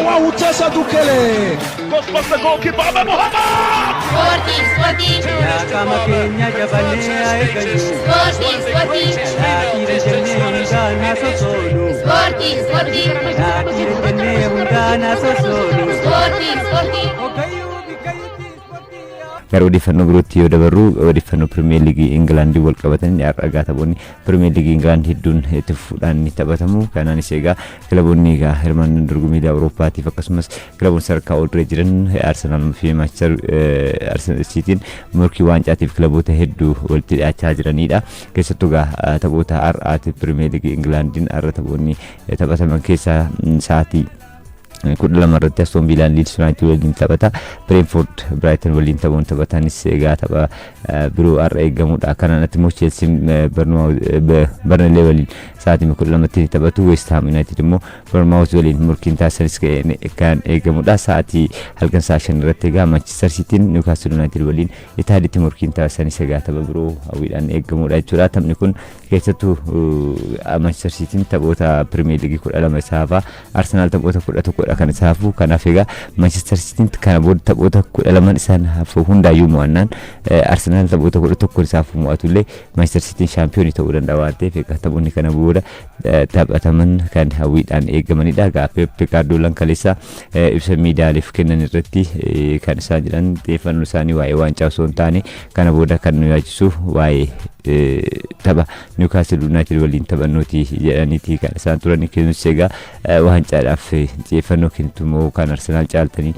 Wahu Dukele. Goes past the goalkeeper, Ahmed Muhammad! Ispoortii, ispoortii, Yaa qaama keenya jabannee haa eeggannu. Ispoortii, ispoortii, Yaa dhiira jennee hundaan haa sosoonu. Ispoortii, ispoortii, Yaa dhiira jennee hundaan haa sosoonu. Ispoortii, ispoortii. Hoggayyuu bikkayyuutti ispoortii yaa. Gara odeeffannoo birootti yoo dabarru, odeeffannoo Pirimeer Liigii Ingilaandii wal qabatan. Har'a taphoonni Pirimeer Liigii Ingilaand hedduun itti fufuudhaan ni taphatamu. Kanaanis egaa kilaboonni egaa hirmaannaa dorgommii Awurooppaatiif akkasumas kilaboonni sadarkaa ol duree jiran Arsenaal fi Maanchister Siitiin morkii waancaatiif kilaboota hedduu walitti dhiyaachaa jiranidha. Keessattuu egaa taphoota har'aati Pirimeer Liigii Ingilaandiin har'a taphoonni taphataman keessaa sa'aatii 12 irratti Aston Villaan Leeds United waliin taphata. Brentford Brighton waliin taphuun taphatanis egaa tapha biroo har'a eegamudha. Kanaan alatti immoo Chelsea Burnley waliin sa'aatii 12tti taphatu. West Ham United immoo Bournemouth waliin morkiin taasisanis kan eegamudha. Sa'aatii halkan sa'a 5 irratti egaa Manchester Cityin Newcastle United waliin Itaaliitti morkiin taasisanis egaa tapha biroo hawwiidhaan eegamudha jechuudha. Taphni kun keessattuu Manchester Cityin taphoota Premier League 12 isaa hafaa, Arsenal taphoota 11dha kan isaa hafu. Kanaaf egaa Manchester Cityin kana booda taphoota 12 isaan hafu hundaayyuu mo'annaan, Arsenal taphoota 11 isaa hafu mo'atullee, Manchester Cityin shaampiyoonii ta'uu danda'a waan ta'eef, egaa taphoonni kana booda taphataman kan hawwiidhaan eegamanidha. Egaa Pep Guardiolaan kaleessa ibsa miidiyaaleef kennan irratti kan isaan jedhan, xiyyeeffannoo isaanii waa'ee waancaa osoo hin taane kana booda kan nu yaachisu waa'ee tapha Newcastle United waliin taphannuuti jedhaniiti kan isaan turan. Kunis egaa waancaadhaaf xiyyeeffannoo kennitu immoo kan Arsenaal caaltanii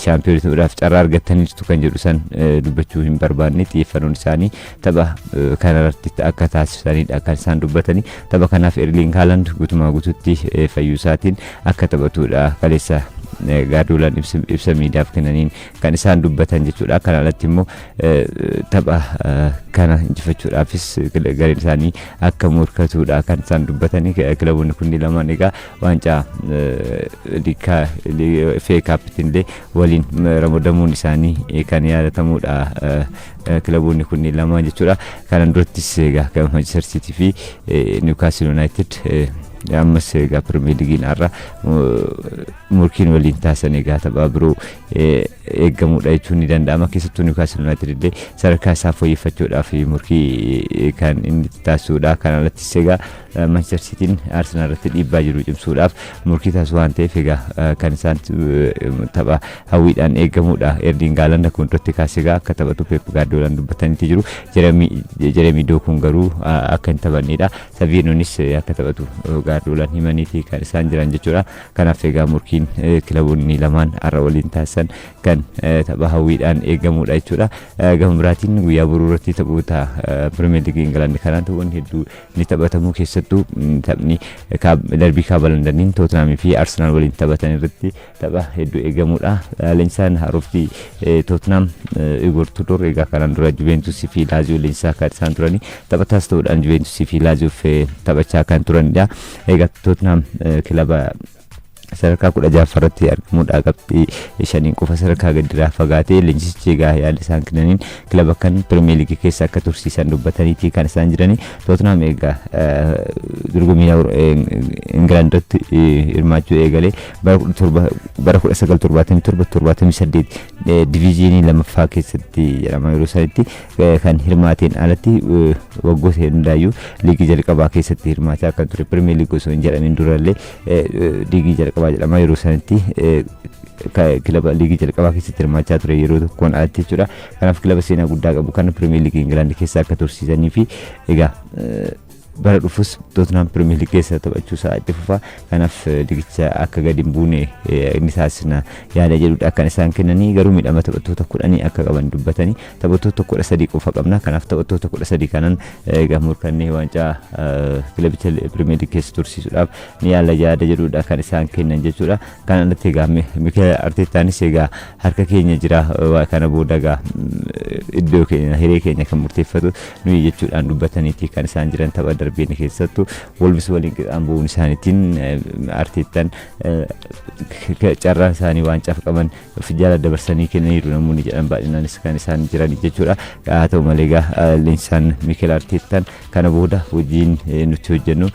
shaampiyoonii ta'uudhaaf carraa argattaniitu kan jedhu san dubbachuu hin barbaanne. Xiyyeeffannoon isaanii tapha kanarratti akka taasisanidha kan isaan dubbatanii. Tapha kanaaf Erling Haaland guutumaa guututti fayyuu isaatiin akka taphatudha kaleessa Gaardiyoolaan ibsa miidiyaaf kennaniin kan isaan dubbatan jechuudha. Kana alatti immoo tapha kana injifachuudhaafis gareen isaanii akka morkatudha kan isaan dubbatanii. Kilaboonni kunneen lamaan egaa waancaa FA Cupitti illee waliin ramadamuun isaanii kan yaadatamudha, kilaboonni kunneen lamaan jechuudha. Kanan durattis egaa Manchester City fi Newcastle United ammas egaa Premier Leagueiin har'a morkiin waliin taasisan egaa taphaa biroo eeggamudha jechuun ni danda'ama. Keessattuu Newcastle United illee sadarkaa isaa fooyyeffachuudhaaf morkii kan inni taasisudha. Kana alattis egaa Manchester Cityin Arsenal irratti dhiibbaa jiru cimsuudhaaf morkii taasisu waan ta'eef, egaa kan isaan tapha hawwiidhaan eeggamudha. Erling Haaland akkuma duratti kaasee egaa akka taphatu Pep Guardiolaan dubbataniiti jiru. Jeremy Dokuun garuu akka hin taphannedha. Saviinoonis akka taphatu Guardiolaan himaniiti kan isaan jiran jechuudha. Kanaaf egaa morkiin kilaboonni lamaan har'a waliin taasisan kan tapha hawwiidhaan eeggamudha jechuudha. Gama biraatiin guyyaa boruu irratti taphoota Premier League Ingilaand kanaan taphoonni hedduu ni taphatamu. Keessattuu taphni darbii kaaba Londaniin Tottenham fi Arsenal waliin taphatan irratti tapha hedduu eegamudha. Leenjisaan haarofti Tottenham Igor Tudor egaa kanaan dura Juventus fi Lazio leenjisaa kan isaan turani, taphataas ta'uudhaan Juventus fi Lazio taphachaa kan turanidha. Egaa Tottenham kilaba sadarkaa 16ffaarratti argamudha. Qabxii 5n qofa sadarkaa gadiirraa fagaatee, leenjisichi egaa yaada isaan kennaniin kilaba kan Pirimeer Liigii keessa akka tursiisan dubbataniiti kan isaan jirani. Tottenham egaa dorgommii Ingilaand irratti hirmaachuu eegalee bara 1977 78 diviiziinii lammaffaa keessatti jedhama yeroo sanitti kan hirmaateen alatti, waggoota hundaayyuu liigii jalqabaa keessatti hirmaachaa kan ture. Pirimeer Liigii osoo hin jedhamin durallee liigii jalqabaa jedhama yeroo sanitti kilaba liigii jalqabaa keessatti hirmaachaa ture yeroo tokkoon alatti jechuudha. Kanaaf kilaba seenaa guddaa qabu kana Pirimeer Liigii Ingilaand keessa akka tursiisanii fi egaa bara dhufus Tottenham Pirimeer Liigii keessa taphachuu isaa itti fufa. Kanaaf liigicha akka gadi hin buune inni taasisna yaada jedhudha kan isaan kennanii. Garuu miidhama taphattoota 10 akka qaban dubbatanii, taphattoota 13 qofa qabna. Kanaaf taphattoota 13 kanan egaa morkannee waancaa kilabicha Pirimeer Liigii keessa tursiisuudhaaf ni yaala yaada jedhudha kan isaan kennan jechuudha. Kan alatti egaa Mikel Arteetaanis egaa harka keenya jira, kana booda egaa iddoo keenya, hiree keenya kan murteeffatu nuyi jechuudhaan dubbataniiti kan isaan jiran. Tapha darbeen keessattuu Wolves waliin qixaan bu'uun isaaniitiin Arteettaan carraa isaanii waancaaf qaban of jala dabarsanii kennaniiru namoonni jedhan baay'inaanis kan isaan jiran jechuudha. Haa ta'u malee egaa leenjisaan Mikel Arteettaan kana booda hojiin nuti hojjennu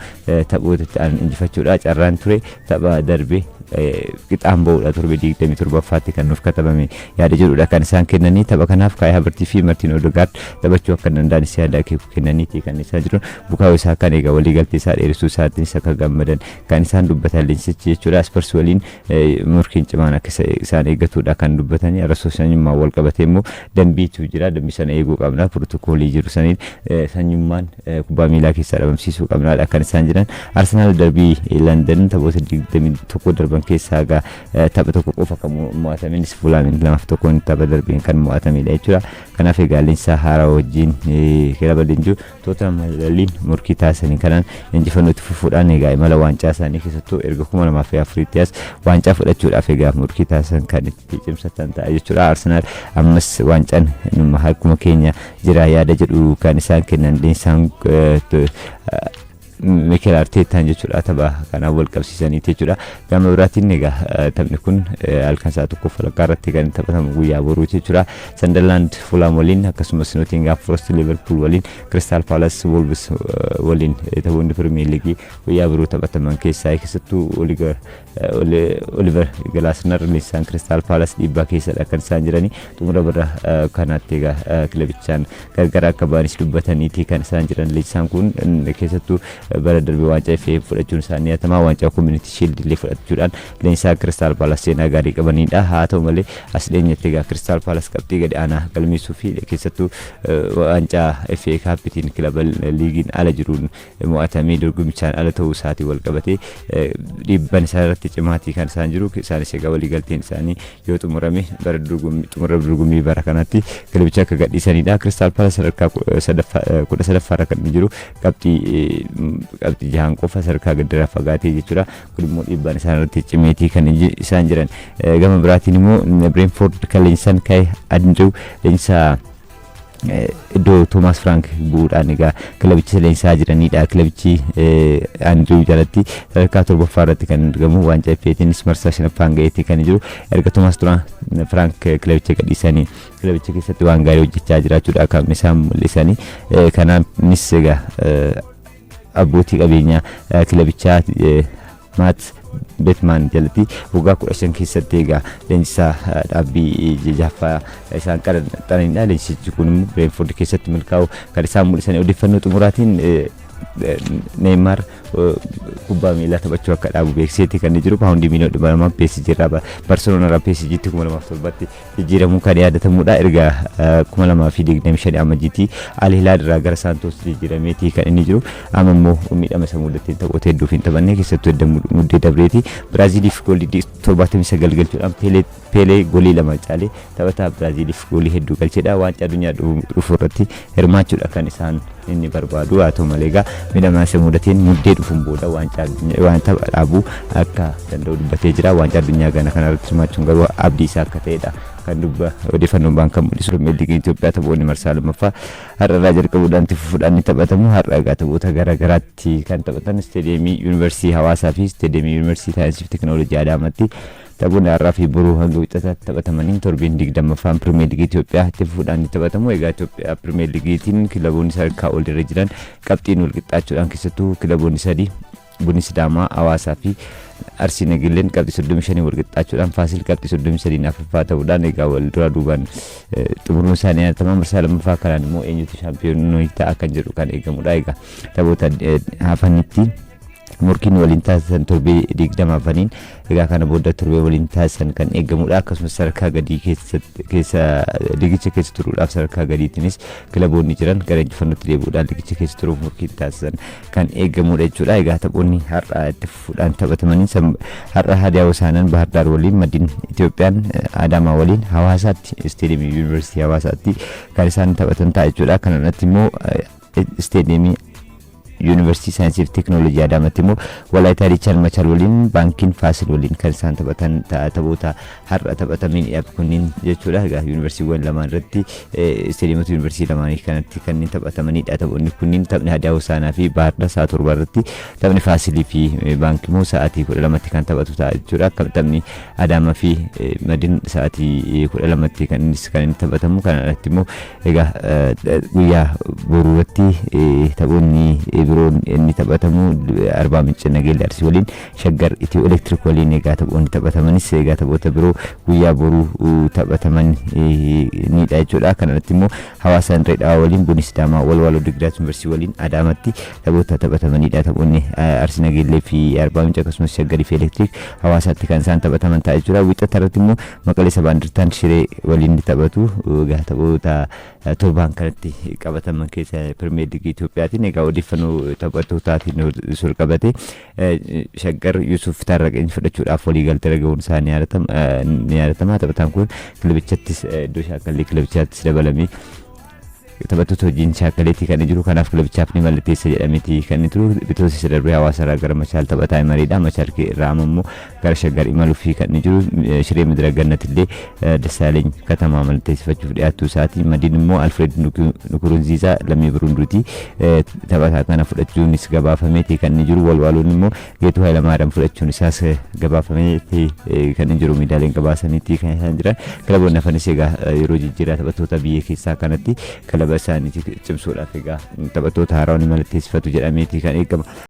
taphoota itti aanan injifachuudha. Carraan ture tapha darbe qixaan ba'uudha, torbee 27ffaatti kan nuuf katabame yaada jedhudha kan isaan kennanii. Tapha kanaaf Kaayi Havertii fi Martiin Odegaard taphachuu akka danda'anis yaada kennaniiti kan isaan jiru. Bukaayoo Saakaan egaa waliigaltee isaa dheeressuu isaatiinis akka gammadan kan isaan dubbatan leenjisichi jechuudha. Spurs waliin morkiin cimaan akka isaan eeggatudha kan dubbatanii. Arrasoo sanyummaan wal qabatee immoo dambiitu jira, dambii sana eeguu qabna, pirootokoolii jiru saniin sanyummaan kubbaa miilaa keessaa dhabamsiisuu qabnaadha kan isaan jiran. Arsenaal darbii London taphoota 21 darban keessaa egaa tapha tokko qofa kan mo'atame, innis Fuulaamiin 2-1 tapha darbeen kan mo'atamedha jechuudha. Kanaaf egaa leenjisaa haaraa wajjin kilaba leenjuu Tottenham waliin morkii taasisanii kanaan injifannoo itti fufuudhaan egaa imala waancaa isaanii, keessattuu erga 2004tti as waancaa fudhachuudhaaf egaa morkii taasisan kan itti cimsatan ta'a jechuudha. Arsenaal ammas waancaan harkuma keenya jira yaada jedhu kan isaan kennan leenjisaan Mikel Arteetaan jechuudha, tapha kanaan wal qabsiisaniiti jechuudha. Gama biraatiin egaa taphni kun halkan sa'a 1:30 irratti kan taphatamu guyyaa boruuti jechuudha. Sunderland Fulham waliin, akkasumas Nottingham Forest Liverpool waliin, Crystal Palace Wolves waliin taphoonni Premier League guyyaa boruu taphataman keessaa, keessattuu Oliver Glasner leenjisaan Crystal Palace dhiibbaa keessadha kan isaan jiranii. Xumura bara kanaatti egaa kilabichaan gargar akka ba'anis dubbataniiti kan isaan jiran. Leenjisaan kun keessattuu bara darbe waancaa FA fudhachuun isaanii yaadatamaa, waancaa Community Shield illee fudhachuudhaan leenjisaa Crystal Palace seenaa gaarii qabanidha. Haa ta'u malee as dhiyeenyatti egaa Crystal Palace qabxii gadi aanaa galmeessuu fi keessattuu waancaa FA Cupitiin kilaba liigiin ala jiruun mo'atamee dorgomichaan ala ta'uu isaatiin wal qabatee dhiibban isaa irratti cimaatii kan isaan jiru. Isaanis egaa waliigalteen isaanii yoo xumurame bara dorgommii, xumura dorgommii bara kanatti kilabicha akka gadhiisanidha. Crystal Palace sadarkaa 13ffaarra kan inni jiru, qabxii 6n qofa sadarkaa gadiirraa fagaatee jechuudha. Kun immoo dhiibbaan isaan irratti cimeetii kan isaan jiran. Gama biraatiin immoo Brentford kan leenjisan Kai Andrew, leenjisaa iddoo Toomaas Frank bu'uudhaan egaa kilabicha leenjisaa jiranidha. Kilabichi Andrew jalatti sadarkaa torbaffaa irratti kan argamu, waancaa FAtiinis marsaa shanaffaan ga'eetti kan jiru. Erga Toomaas Frank kilabicha gadhiisanii kilabicha keessatti waan gaarii hojjechaa jiraachuudha kan isaan mul'isanii. Kanaanis egaa abbootii qabeenyaa kilabichaa Maat Beetmaan jalatti waggaa 15 keessatti egaa leenjisaa dhaabbii jaffaa isaan qaxaranidha. Leenjisichi kun immoo Brentford keessatti milkaa'u kan isaan mul'isan. Odeeffannoo xumuraatiin Neymar kubbaa miilaa taphachuu akka dhaabu beeksiseeti kan jiru. Paawundii miiliyoona 200 PSG irraa, Barceloona irraa PSGtti 2007tti jijjiiramuu kan yaadatamudha. Erga 2025 amajjiitti Al Hilal irraa gara Saantos jijjiirameeti kan inni jiru. Amma immoo miidhama isa mudateen taphoota hedduuf hin taphanne, keessattuu edda muddee dabreeti. Biraaziiliif goolii 79 galchuudhaan Peelee goolii 2 caalee taphataa Biraaziiliif goolii hedduu galchedha. Waancaa addunyaa dhufu irratti hirmaachuudha kan isaan inni barbaadu. Haa ta'u malee egaa miidhama isa mudateen muddee dhufuun booda waancaa waan tapha dhaabuu akka danda'u dubbatee jira. Waancaa addunyaa gana kana irratti hirmaachuun garuu abdii isaa akka ta'edha kan dubba odeeffannoon baan kan mul'isu. Pirimeer Liigiin Itoophiyaa taphoonni marsaa lammaffaa har'a irraa jalqabuudhaan itti fufuudhaan ni taphatamu. Har'a egaa taphoota gara garaatti kan taphatan Isteediyeemii Yuunivarsiitii Hawaasaa fi Isteediyeemii Yuunivarsiitii Saayinsii fi Teekinooloojii Adaamaatti taphoonni har'aa fi boruu hanga wixataatti taphatamaniin torbeen 20ffaan Pirimeer Liigii Itoophiyaa itti fufuudhaan ni taphatamu. Egaa Itoophiyaa Pirimeer Liigiitiin kilaboonni sadarkaa olirra jiran qabxiin wal qixxaachuudhaan, keessattuu kilaboonni sadii Bunni Sidaamaa, Hawaasaa fi Arsii Nageelleen qabxii 35 wal qixxaachuudhaan, Faasil qabxii 33 afuraffaa ta'uudhaan egaa wal dura duubaan xumuruun isaanii yaadatamaa. Marsaa lammaffaa kanaan immoo eenyutu shaampiyoonii ta'a kan jedhu kan eegamudha. Egaa taphoota hafanitti morkiin waliin taasisan torbee 20 hafaniin egaa kana booda torbee waliin taasisan kan eegamudha. Akkasumas sadarkaa gadii keessa ligicha keessa turuudhaaf sadarkaa gadiitiinis kilaboonni jiran gara injifannootti deebi'uudhaan ligicha keessa turuuf morkiin taasisan kan eegamudha jechuudha. Egaa taphoonni har'a itti fufuudhaan taphatamanii har'a Hadiyaa Hosaanaan Bahar Daar waliin, Madiin Itoophiyaan Adaamaa waliin Hawaasaatti, Isteediyeemii Yuunivarsiitii Hawaasaatti kan isaan taphatan ta'a jechuudha. Kana irratti immoo Isteediyeemii Yuunivarsiitii Saayinsii fi Teekinooloojii Adaamaatti immoo Walaayitaa Diichaan Machaal waliin, Baankiin Faasil waliin kan isaan taphatan taphoota har'a taphatamaniidha kunniin jechuudha. Egaa yuunivarsiitiiwwan lamaan irratti, isteediyeemota yuunivarsiitii lamaanii kanatti kanneen taphatamanidha. Taphoonni kunniin taphni Hadiyaa Hosaanaa fi Baahirdaar sa'a 7 irratti, taphni Faasilii fi Baankii immoo sa'aatii 12tti kan taphatu ta'a jechuudha. Akka taphni Adaamaa fi Madin sa'aatii 12tti kan innis kan inni taphatamu. Kana irratti immoo egaa guyyaa boruu irratti taphoonni biroon inni taphatamu Arbaa Minci Nageellee Arsii waliin, Shaggar Itiyoo Elektiriik waliin. Egaa taphoonni taphatamanis egaa taphoota biroo guyyaa boruu taphataman niidha jechuudha. Kana irratti immoo Hawaasaan Dirree Dhawaa waliin, Bunni Sidaamaa Walwaaloo Digiraat Yuunivarsiitii waliin Adaamatti taphoota taphatamanidha. Taphoonni Arsii Nageellee fi Arbaa Minci akkasumas Shaggarii fi Elektiriik Hawaasaatti kan isaan taphataman ta'a jechuudha. Wixata irratti immoo Maqalee Sabaa Indirtaan Shiree waliin ni taphatu. Egaa taphoota torbaan kanatti qabataman keessa Pirimeer Liigii Itoophiyaatiin egaa odeeffannoo taphattootaatiin ol qabate Shaggar Yusuf Taarraqany fudhachuudhaaf waliigaltee irra gahuun isaa ni yaadatama. Taphataan kun kilabichattis iddoo shaakallii kilabichaattis dabalamee taphattoota hojiin shaakaleetii kan jiru, kanaaf kilabichaaf ni mallatteessa jedhameeti kan inni turu. Bitootessa darbee Hawaasa irraa gara Machaal taphataa imaleedha. Machaal irraa immoo gara Shaggar imaluuf kan inni jiru. Shiree Midira Gannat illee Dassaaleeny Katamaa mallatteessifachuuf dhiyaattuu isaati. Madiin immoo Alfred Nukurunziizaa lammii Burunduuti. Taphataa kana fudhachuunis gabaafameeti kan inni jiru. Walwaaloon immoo Geetuu Hayilamaariyaam fudhachuun isaas gabaafameeti kan inni jiru. Miidiyaaleen gabaasaniiti kan isaan jiran. Kilaboonni hafanis egaa yeroo jijjiirraa taphattoota biyya keessaa kanatti kilaba isaanii cimsuudhaaf egaa taphattoota haarawaa ni mallatteessifatu jedhameeti kan eegama.